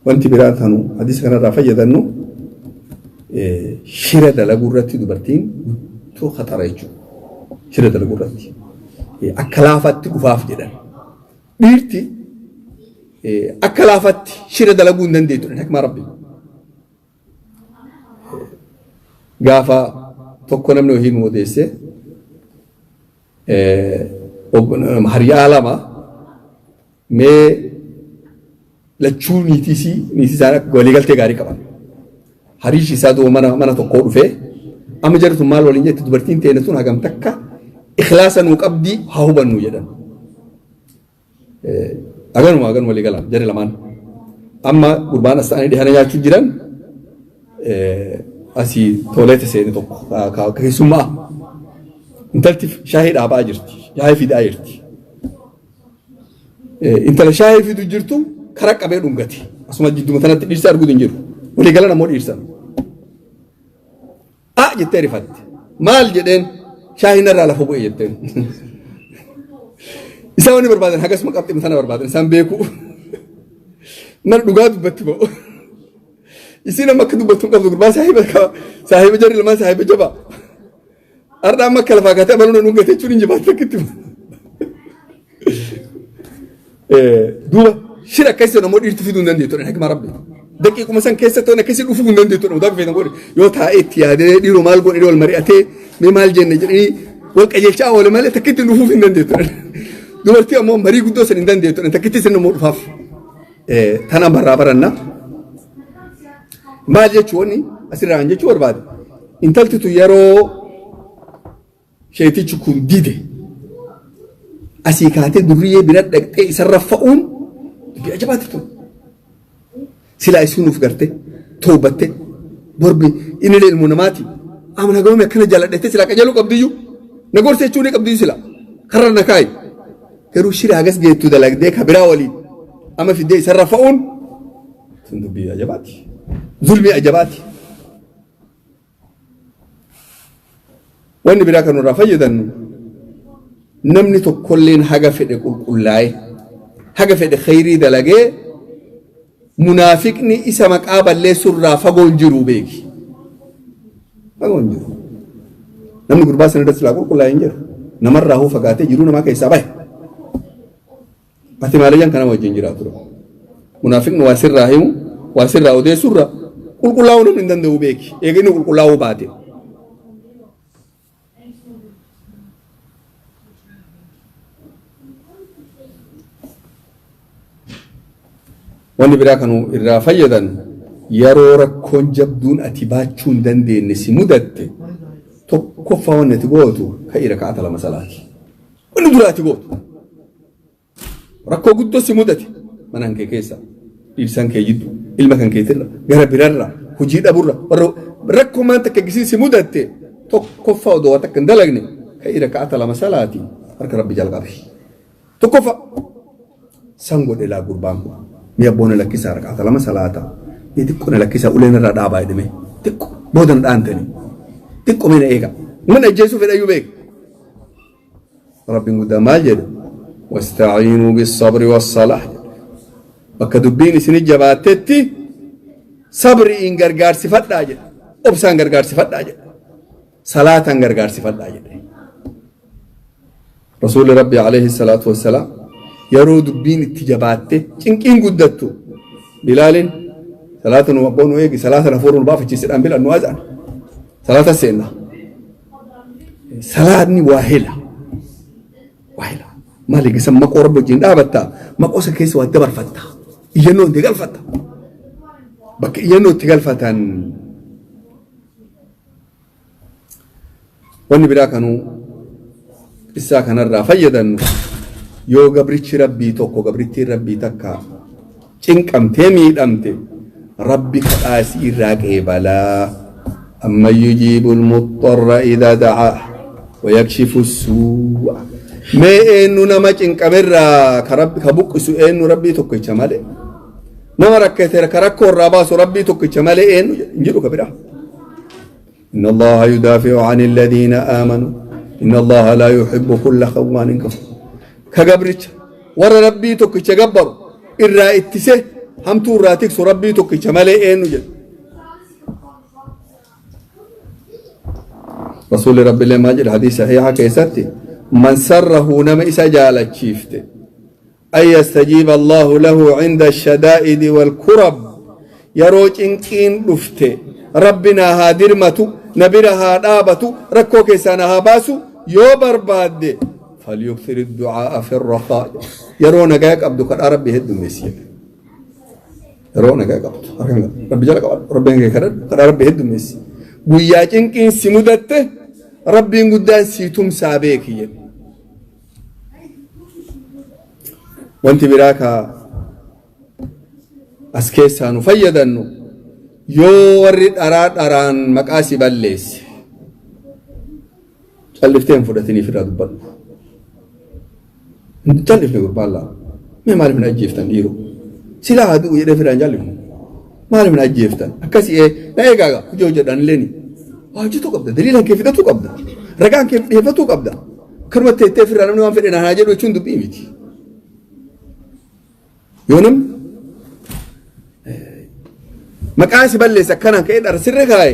Wanti biraa tanu hadiisa kanarraa fayyadannu shira dalaguu irratti dubartiin guddoo khaxara jechuudha. Shira dalaguu irratti akka laafaatti dhufaaf jedhan. Dhiirti akka laafaatti shira dalaguu hin dandeettu hikmaa rabbi. Gaafa tokko namni wahii nu odeesse hariyaa lama mee lachuu niitii isii niitii isaanii akka waliigaltee gaarii qaban. Hariishi isaa duuba mana mana tokkoo dhufee amma jarri tun maal waliin jetti dubartiin teene tun hagam takka ikhlaasa nuu qabdii haa hubannu jedhan. Haganuma hagan walii galan jarri lamaan. Amma gurbaan as ta'anii dhihana nyaachuu jiran asii tooleeta seene tokko keessummaa intalti shaahii dhaabaa jirti shaahii fidaa jirti. Intala shaahii fidu jirtu karaa qabee dhungate. Asuma jidduma tanatti dhirsa arguutu hin jiru. Walii galan ammoo dhiirsan. A jettee rifatte. Maal jedheen shaahii narraa lafa bu'e jetteen. Isaan wanni barbaadan hagasuma qabxii tana barbaadan isaan beeku. Mana dhugaa dubbatti ba'u. Isiin amma akka dubbattu hin qabdu gurbaa saahiba saahiba jarri lamaan saahiba jabaa. Har'a amma akka lafaa kaatee abaluu na dhungate jechuun hin jabaatu akkitti. Duuba shira akkasii sana immoo dhiirti fiduu hin dandeettu dha hikmaa rabbi. Daqiiquma san keessatti waan akkasii dhufuu hin dandeettu dha mudaa feetan godhe yoo taa'ee itti yaadee dhiiroo maal godhe wal mari'atee mee maal jenne jedhanii wal qajeelchaa oole malee takkitti dhufuuf hin dandeettu dha. Dubartii ammoo marii guddoo san hin dandeettu dha takkitti san immoo dhufaaf. Tana barraa baranna. Maal jechuun asirraan jechuu barbaade intalti tun yeroo sheetichi kun dide asii kaatee durriyyee bira dhaqxee isarra fa'uun dubbii ajabaati tun. Silaa isiin nuuf garte toobatte borbi inni illee ilmoo namaati. Amma nagawame akkana jaaladhettee silaa qajeeluu qabdiyyuu na gorsa jechuu ni qabdiyyuu silaa karra na kaayi. Garuu shira hagas geettu dalagdee ka biraa waliin amma fiddee isarra fa'uun tun dubbii ajabaati. Zulmii ajabaati. Wanni biraa kan nurraa fayyadannu namni tokkolleen haga fedhe qulqullaa'e haga fedhe khayrii dalagee munaafiqni isa maqaa balleessurraa fagoo hin jiru beeki. Fagoo hin jiru. Namni gurbaa sana irratti silaa qulqullaa'e hin jiru. Namarraa hoo fagaatee jiruu namaa keessaa bahe. Ati maaliyyaan kana wajjin jiraatu dha. Munaafiqni waa sirraa himu, waa sirraa odeessurra qulqullaa'uu namni hin danda'u beeki. Eega inni qulqullaa'uu baate. Wanni biraa kan irraa fayyadan yeroo rakkoon jabduun ati baachuu hin dandeenye si mudatte tokkoffaa wanni ati gootu ka'i raka'ata lama salaati. Wanni dura ati gootu. Rakkoo guddoo si mudate mana kee keessa dhiirsan kee jiddu ilma kan keetirra gara birarra hojii dhaburra warra rakkoo maan takka gisiin si mudatte tokkoffaa odoo waa takka hin dalagne ka'i raka'ata lama salaati harka rabbi jalqabe. Tokkoffaa san godhe laa gurbaan kun mee abboon lakkisaa raka'ata lama salaata mee xiqqoo na lakkisaa uleen irraa dhaabaa jedhame xiqqoo booda na dhaantanii xiqqoo mee na eega mana ajjeesuu fedhayyuu beeka. Rabbiin guddaa maal jedhe wastaciinuu bissabri wassalaah jedhe bakka dubbiin isin jabaattetti sabri'iin gargaarsifadhaa jedhe obsaan gargaarsifadhaa jedhe salaataan gargaarsifadhaa jedhe rasuulli rabbi alayhi salaatu wassalaam yeroo dubbiin itti jabaatte cinqiin guddattu bilaalin salaata nu abboo nu eegi salaata hafuura nu baafachiisedhaan bilaan nu azaan salaata seenna Salaanni waa hela. Waa hela. Maali gisa maqoo rabbi wajjin dhaabatta maqoo san keessa waa dabarfatta. Iyyannoo itti galfatta. Bakka iyyannoo itti galfatan. Wanni biraa kanuu qissaa kanarraa fayyadannu yoo gabrichi rabbii tokko gabrittiin rabbii takka cinqamtee miidhamte rabbi kadhaa isii irraa qeebalaa amman yujiibu almuxxarra idaa da'aa wayakshifu suu'a mee eenyu nama cinqamerraa ka rabbi ka buqqisu eenyu rabbii tokkicha malee nama rakkate ka rakkoo irraa baasu rabbii tokkicha malee eenyu hin jedhu ka biraa إن الله يدافع عن الذين آمنوا إن الله لا يحب كل خوان كفور كجبرتش ورا ربي tokkicha gabbaru irraa ittise. Hamtuu irraa tiksu Rabbii tokkicha malee eenyu jedhe. Rasuulli Rabbiillee maal jedhe hadiisa sahiiha keessatti? Man sarrahu, nama isa jaalachiifte, an yastajiiba Allahu lahu cinda ashadaa'idi waalkurab, yeroo cinqiin dhufte Rabbi naa haa dirmatu, na bira haa dhaabatu, rakkoo keessaa na haa baasu yoo barbaadde, falyukthir idducaa'a fi rrakhaa, yeroo nagaa qabdu kadhaa Rabbi heddummeessi jedhe. Yeroo nagaa qabdu harkan Rabbi jala qabadhu, Rabbiin kee kadhadhu, kadhaa Rabbi heddummeessi. Guyyaa cinqiin si mudatte Rabbiin guddaan sii tumsaa beeki jedhe. Wanti biraa ka as keessaa nu fayyadannu, yoo warri dharaa dharaan maqaa si balleesse calliftee hin fudhatiniif, irraa dubbadhu. Hin callifne gurbaan laa. Mee maaliif na ajjeeftan dhiiroo? Silaa haa du'u jedhee firaan callifne. Maaliif na ajjeeftan? Akkasii ee na eegaa hojii hojjedhaan illee ni. Waa hojjetuu qabda. Daliilaan kee fidatuu qabda. Ragaan kee dhiyeeffatuu qabda. Kanuma teettee firraa namni waan fedhe naan haa jedhu jechuun dubbii miti. Yoo namni maqaa si balleessa akkanaan ka'ee dhara sirra kaa'e,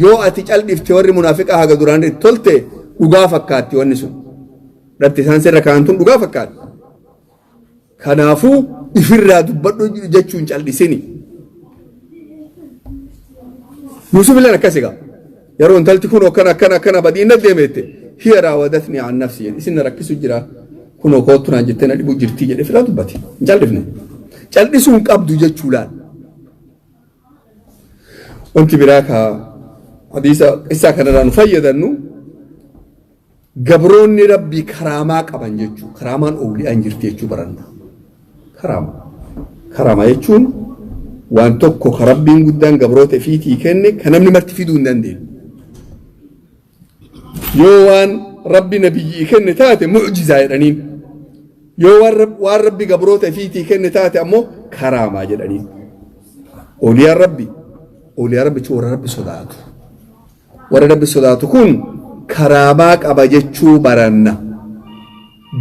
yoo ati caldhifte, warri munaafiqaa haga duraan itti tolte dhugaa fakkaatti wanni sun. Dharti isaan sirra kaa'an tun dhugaa fakkaatti. Kanaafuu ifirraa dubbadhu jechuun caldhisini. Yusuf illee akkas egaa. Yeroo intalti kun akkana akkana akkana badiin na deemette, hiya raawadatni an nafsi jedhe, isin na rakkisu jira, kunoo koottu naan jettee na dhibu jirtii jedhe firaa dubbate. Hin caldhifne. Caldhisuu hin qabdu jechuu laal. Wanti biraa ka hadiisa qissaa kanarraa nu fayyadannu, gabroonni Rabbii karaamaa qaban jechuu, karaamaan ooliyaan jirti jechuu baranna. Karaama. Karaama jechuun waan tokko ka Rabbiin guddaan gabroota ifiitii kenne ka namni marti fiduu hin dandeenye. Yoo waan Rabbi nabiyyii kenne taate mu'jizaa jedhaniin. Yoo waan Rabbi gabroota ifiitii kenne taate ammoo karaamaa jedhaniin. Ooliyaan Rabbi, ooliyaa Rabbi jechuun warra Rabbi sodaatu. Warra Rabbi sodaatu kun karaamaa qaba jechuu baranna.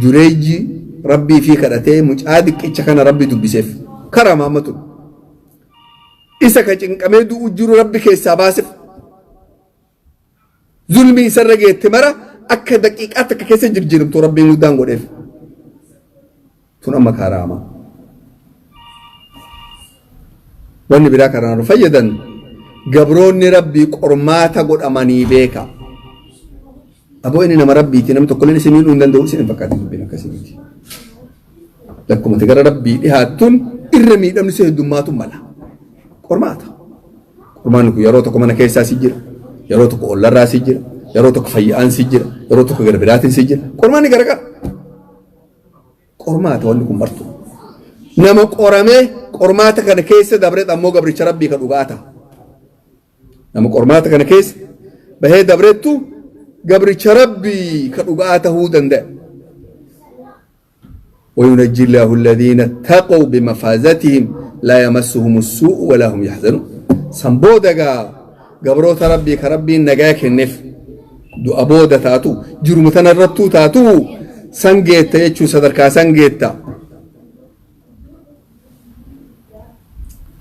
Jureejji Rabbii fi kadhatee mucaa diqqicha kana Rabbi dubbiseef. Karaamaa amma tun. Isa ka cinqamee du'u jiru Rabbi keessaa baaseef. Zulmii isarra geette mara akka daqiiqaa takka keessa jirjiiramtu Rabbiin guddaan godheef. Tun amma karaamaa. Wanni biraa kanaan nu fayyadan, gabroonni Rabbii qormaata godhamanii beeka. Aboo inni nama Rabbiiti, namni tokkolleen isin miidhuu hin danda'u isin hin fakkaatu, dubbiin akkasii miti. Lakkuma gara Rabbii dhihaattuun irra miidhamni si heddummaatu mala. Qormaata. Qormaanni kun yeroo tokko mana keessaa si jira, yeroo tokko ollarraa si jira, yeroo tokko fayyaan si jira, yeroo tokko gara biraatiin si jira. Qormaanni garagara. Qormaata wanni kun martu. Nama qoramee qormaata kana keessa dabreet ammoo gabricha Rabbii ka dhugaa ta'a. Nama qormaata kana keessa bahee dabrettu gabricha Rabbii ka dhugaa tahuu danda'a. وينجي الله الذين اتقوا بمفازتهم لا يمسهم السوء ولا هم يحزنون. San booda gaa gabroota Rabbii ka Rabbiin nagaa kenneef du'a booda taatu, jiruma tanarrattuu taatu, san geetta jechuu, sadarkaa san geetta.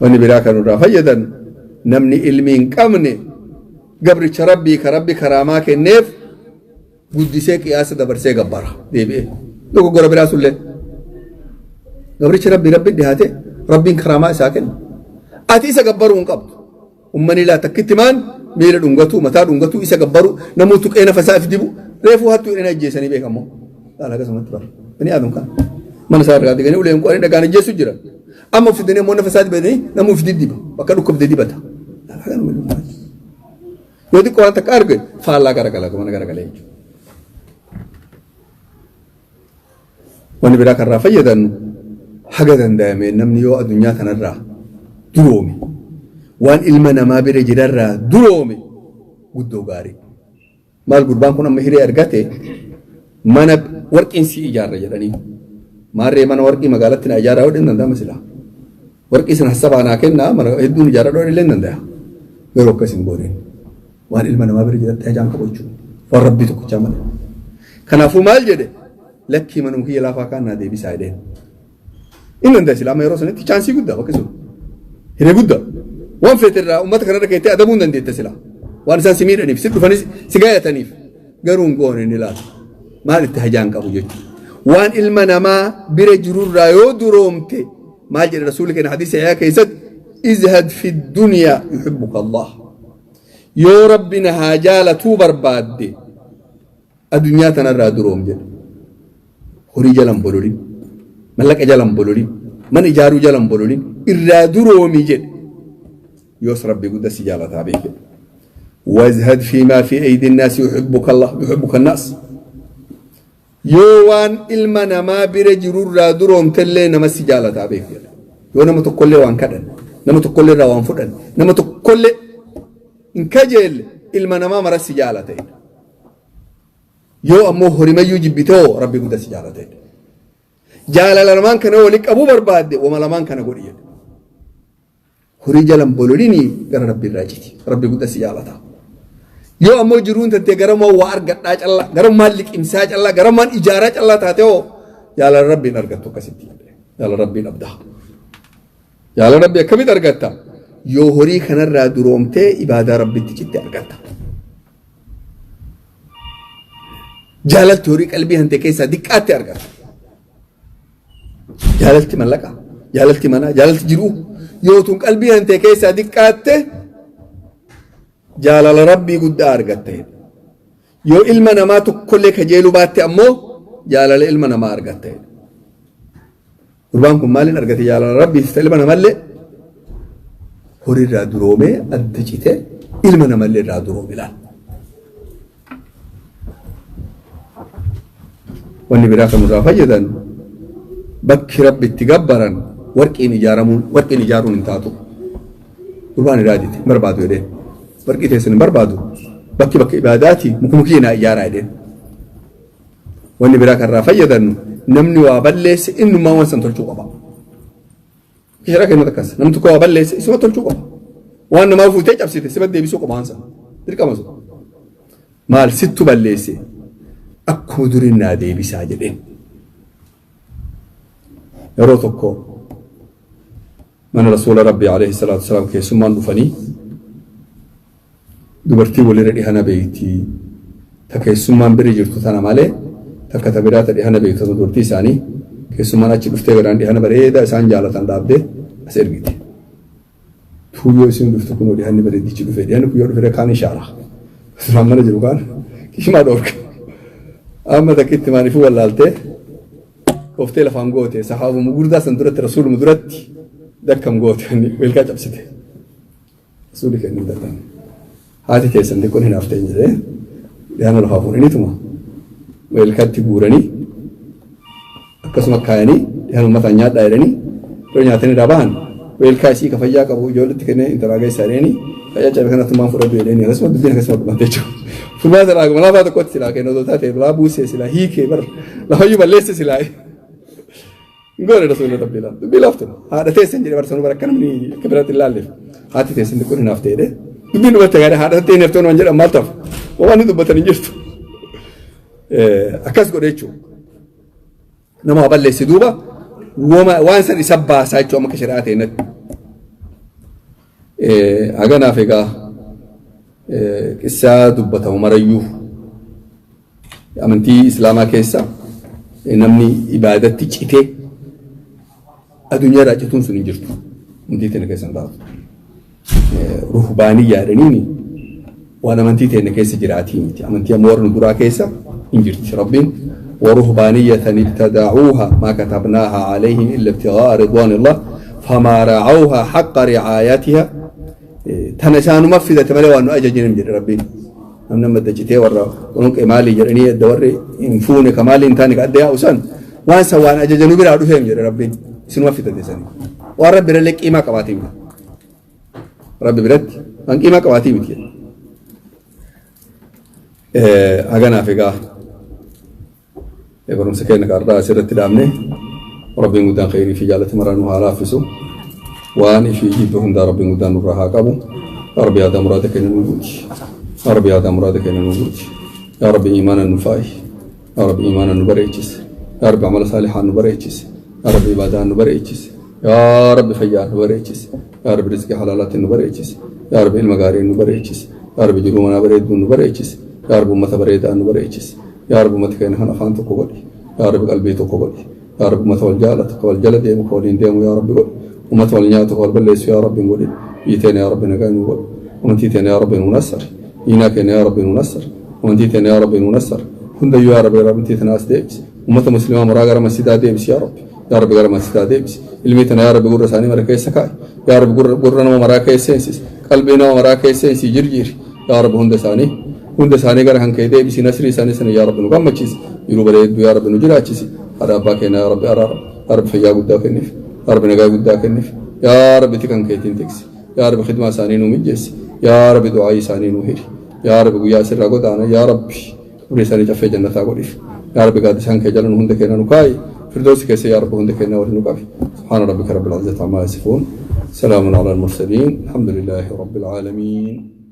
Wanni biraa kan irraa fayyadan, namni ilmii hin qabne gabricha Rabbii ka Rabbi karaamaa kenneef guddisee qiyaasa dabarsee gabbara deebi'ee. Dogoggora biraa sullee. Gabrichi Rabbii Rabbi dhiyaate Rabbiin karaamaa isaa kenna. Ati isa gabbaruu hin qabdu. Ummanni laa takkitti maan miila dhungatu, mataa dhungatu, isa gabbaru, namuu tuqee nafa isaa if dibu, reefuu hattuu jedhanii ajjeesanii beekamoo. Laala akkasumatti bara. Bani Aadam kana. Mana isaa irraa diganii uleen qo'anii dhagaan ajjeessu jira. Amma fidanii ammoo nafa isaa dibatanii namuu if diddiba. Bakka dhukkubde dibata. Laala kanuma ilmaa. Yoo xiqqoo waan takka arge faallaa garagala, mana garagalee jechuudha. Wanni biraa kan irraa fayyadannu, haga danda'ame namni yoo addunyaa kanarraa duroome, waan ilma namaa bira jirarraa duroome guddoo gaarii. Maal gurbaan kun amma hiree argate, mana warqiin si ijaarra jedhanii. Maarree mana warqii magaalatti na ijaaraa yoo danda'ama silaa. Warqii sana hassabaa naa kennaa, mana hedduun ijaarra illee danda'a. Garuu akkas hin gooneen. Waan ilma namaa bira jiratti ajaan qabu jechuudha. Waan Rabbii tokkichaa malee. Kanaafuu maal jedhe? Lakkii, manuma kiyya laafaa kaan naa deebisaa jedheen. Inni danda'a silaa, amma yeroo sanitti chance guddaa bakki sun. Hiree guddaa waan feete irraa uummata kanarra keettee adabuu hin dandeette sila. Waan isaan si miidhaniif si dhufanis si gaayataniif garuu hin goone ni laata. Maal itti hajaan qabu jechuudha. Waan ilma namaa bira jirurraa yoo duroomte maal jedhe rasuulli keenya hadiisa yaa keessatti izhad fi dunyaa yuhibbuka Allah. Yoo rabbi na haa jaalatuu barbaadde addunyaa tanarraa duroom jedhe. Horii jalan bololin, mallaqa jalan bololin, mana ijaaruu jalan bololin irraa duroomi jedhe. Yoos rabbi guddaa si jaalataa beeke. Wazhad fiimaa fi aydi nnaasi yuhibbuka Allah yuhibbuka nnaas. Yoo waan ilma namaa bira jirurraa duroomtellee nama si jaalataa beek jedhe. Yoo nama tokkollee waan kadhan, nama tokkollee irraa waan fudhan, nama tokkollee hin kajeelle ilma namaa mara si jaalata jedhe. Yoo ammoo horimayyuu jibbite hoo rabbi guddaa si jaalata jedhe. Jaalala lamaan kana walitti qabuu barbaadde wama lamaan kana godhi jedhe. Horii jalan bololinii gara rabbi irraa citi. Rabbi guddaa si jaalata. Yoo ammoo jiruun tantee gara maa waa argadhaa callaa, gara maan liqimsaa callaa, gara maan ijaaraa callaa taate hoo jaalala rabbiin argattu akkasitti. Jaalala rabbiin abdaa. Jaalala rabbii akkamitti argatta? Yoo horii kanarraa duroomtee ibaadaa rabbitti citte argatta. Jaalalti horii qalbii hante keessaa diqqaatti argatta. Jaalalti mallaqaa, jaalalti manaa, jaalalti jiruu yoo tun qalbii hante keessaa diqqaatte jaalala rabbii guddaa argatta. Yoo ilma namaa tokkollee kajeeluu baatte ammoo jaalala ilma namaa argatta. Gurbaan kun maaliin argate jaalala rabbii fi ilma namallee horiirraa duroomee adda citee ilma namallee irraa duroome ilaala. Wanni biraa kan nurraa fayyadan bakki rabbi itti gabbaran warqiin ijaaramuun warqiin ijaaruun hin taatu. Gurbaan irraa dide hin barbaadu jedheen. Warqii teessan hin barbaadu bakki bakka ibaadaati mukumukii naa ijaaraa jedheen. Wanni biraa kan irraa fayyadannu namni waa balleesse innummaa waan san tolchuu qaba. Kishiraa kennu akkas namni tokko waa balleesse isuma tolchuu qaba. Waan namaa fuutee cabsite sima deebisuu qaba waan san. Dirqama sun. Maal sittu balleesse akkuma duriin naa deebisaa jedheen. Yeroo tokko mana rasuula rabbii alayhi salaatu wasalaam keessummaan dhufanii dubartii walirra dhihana beekti. Ta keessummaan bira jirtu tana malee takka ta biraa ta dhihana beektu ta dubartii isaanii keessummaan achi dhuftee garaan dhihana bareedaa isaan jaalatan dhaabdee as ergite. Tuuyyoo isin dhuftu kunoo dhihanni bareedichi dhufe dhihanni kun yoo dhufe kaan ishaara. Duraan mana jiru kaan kishimaa dhoorka. Amma takkitti maaliifuu wallaaltee dhooftee lafaan goote sahaabuma gurdaa san duratti rasuuluma duratti dakkam goote weelkaa cabsite. Rasuulli kennuu danda'an. Haati teessan xiqqoon hin hafteen jedhee dhihana lafaa fuudhaniituma weelkaatti guuranii akkasuma kaayanii dhihana uummataan nyaadhaa jedhanii yeroo nyaatanii irraa bahan weelkaa isii ka fayyaa qabu ijoolletti kennee intalaa geessaa jedhanii fayyaa cabe kanatti maan fudhatu jedhanii akkasuma dubbiin akkasuma dhumate jechuudha. Furmaata irraa laafaa tokkotti silaa kennu otoo taate bilaa buusee silaa hiikee bar lafayyuu balleesse silaa. Goone rasuulli rabbii laaf dubbii laaftu haadha teessan jedhe barsanuu bara akka namni akka biraatti hin laalleef haati teessan xiqqoon hin hafte jedhe dubbiin dubbatti gaarii haadha ta'e hin hafte waan jedhan maal ta'u waan inni dubbatan hin jirtu. Akkas godhe jechuudha. Nama balleessi duuba waan san isa baasaa jechuudha amma akka shari'aa ta'e natti. Haganaaf egaa qissaa dubbatamu marayyuu amantii islaamaa keessa namni ibaadatti citee addunyaa irraa cituun sun hin jirtu. Amantii teenya keessa hin taatu. Ruhbaaniyyaa jedhaniini waan amantii teenya keessa jiraatii miti. Amantii amma warra duraa keessa hin jirti. Rabbiin ورهبانية ابتدعوها ما كتبناها عليهم إلا ابتغاء رضوان الله فما رعوها حق رعايتها تنسان مفدة مالي وأنه أججن من ربي namni amma dachitee warra kunuun maalii jedhanii edda warri hin fuune ka maalii hin taane ka adda yaa'u san waan san waan ajajanuu biraa dhufeem jedhe rabbiin isinuma fidate sanii waan rabbi irrallee qiimaa qabaatii miti rabbi biratti waan qiimaa qabaatii miti jedhe haganaaf egaa barumsa keenya kaarraa asirratti dhaabne rabbiin guddaan khayrii fi jaalata maraa nu haa laaffisu waan ifii jibbe hundaa rabbiin guddaan nurraa haa qabu yaa rabbi yaadaa muraada keenya nu guuti yaa rabbi yaadaa muraada keenya nu guuti yaa rabbi iimaana nu faayi yaa rabbi iimaana nu bareechise yaa rabbi amala saalihaa nu bareechise yaa rabbi ibaadaa nu bareechise. Yaa Rabbi fayyaa nu bareechisi. Yaa Rabbi rizqii halaalaatiin nu bareechisi. Yaa Rabbi ilma gaarii nu bareechisi. Yaa Rabbi jiruu manaa bareedduu nu bareechisi. Yaa Rabbi uummata bareedaa nu bareechisi. Yaa Rabbi uummata keenya kan afaan tokko godhi. Yaa Rabbi qalbii tokko godhi. Yaa Rabbi uummata wal jaalatu, ka wal jala deemu, ka waliin deemu yaa Rabbi godhi. Uummata wal nyaatu, ka wal balleessu yaa Rabbi hin godhin. Biyyi teenya yaa Rabbi nagaa nu godhi. Amantii teenya yaa Rabbi nu nassari. Diinaa keenya yaa Rabbi nu nassari. Amantii teenya yaa Rabbi nu nassari. Hundayyuu yaa Rabbi amantii tana as deebisi. Uummata musliimaa maraa gara masjidaa deebisi yaa Rabbi. Yaa Rabbi gara masjidaa deebisi. Ilmii tana yaa Rabbi gurra isaanii mara keessa kaa'i. Yaa Rabbi gurra nama maraa keessa seensisi. Qalbii nama maraa keessa seensisi jirjiiri. Yaa Rabbi hunda isaanii gara kan kee deebisi. Nasrii isaanii sana yaa Rabbi nu gammachiisi. Jiruu bareedduu yaa Rabbi nu jiraachisi. Haadha abbaa keenyaa yaa Rabbi araara. Yaa Rabbi fayyaa guddaa kenniif. Yaa Rabbi nagaa guddaa kenniif. Yaa Rabbi kan keetiin tiksi. Yaa Rabbi khidmaa isaanii nu mijjeessi. Yaa Rabbi du'aa isaanii nu hiri. Yaa Rabbi guyyaa asirraa godaana. Yaa Rabbi qabrii isaanii caffee jannataa godhiif. Yaa Rabbi gaaddisaan kee jala nu hunda keenya nu kaa'i. Firdoosi keessa yaa Rabbi hunda keenya waliin nu qabi. سبحان ربك رب العزة عما يصفون، سلام على المرسلين، الحمد لله رب العالمين.